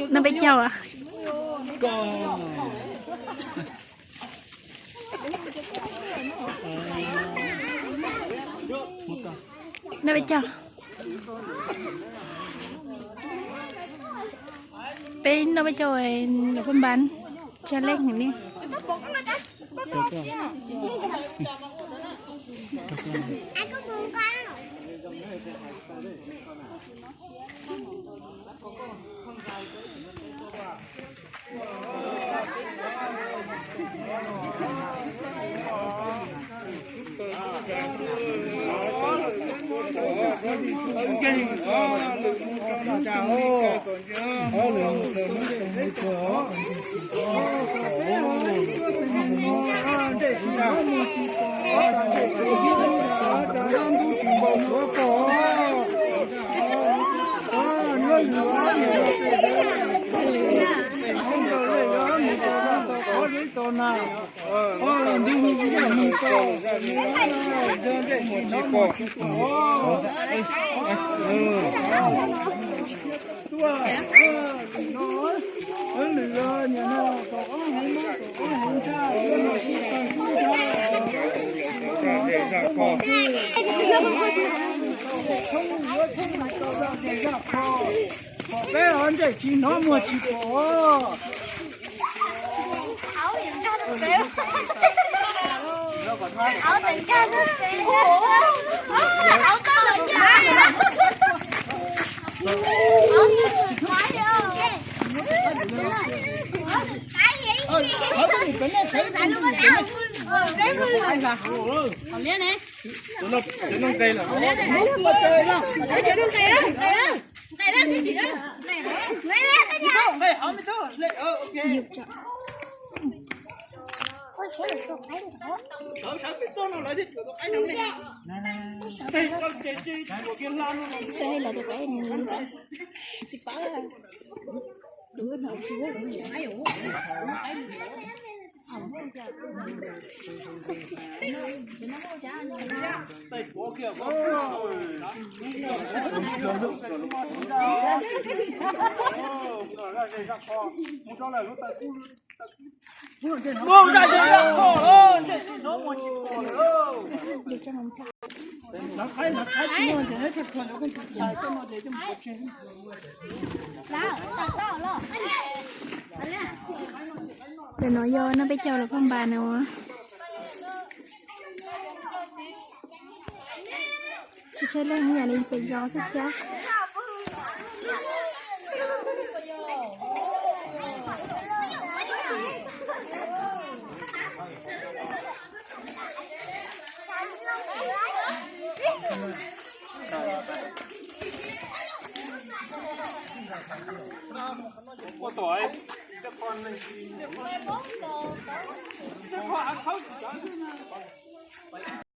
Noj peb caug. Noj peb caug. Peb noj peb caug, lawv pheej npaj tsa leej li. Peb ho ntsej tsis hnov muag tsis pom. Ntawm no yog noj peb caug lawv pheej npaj no. Tsis tshaj leej yam li pem zos xwb thiab.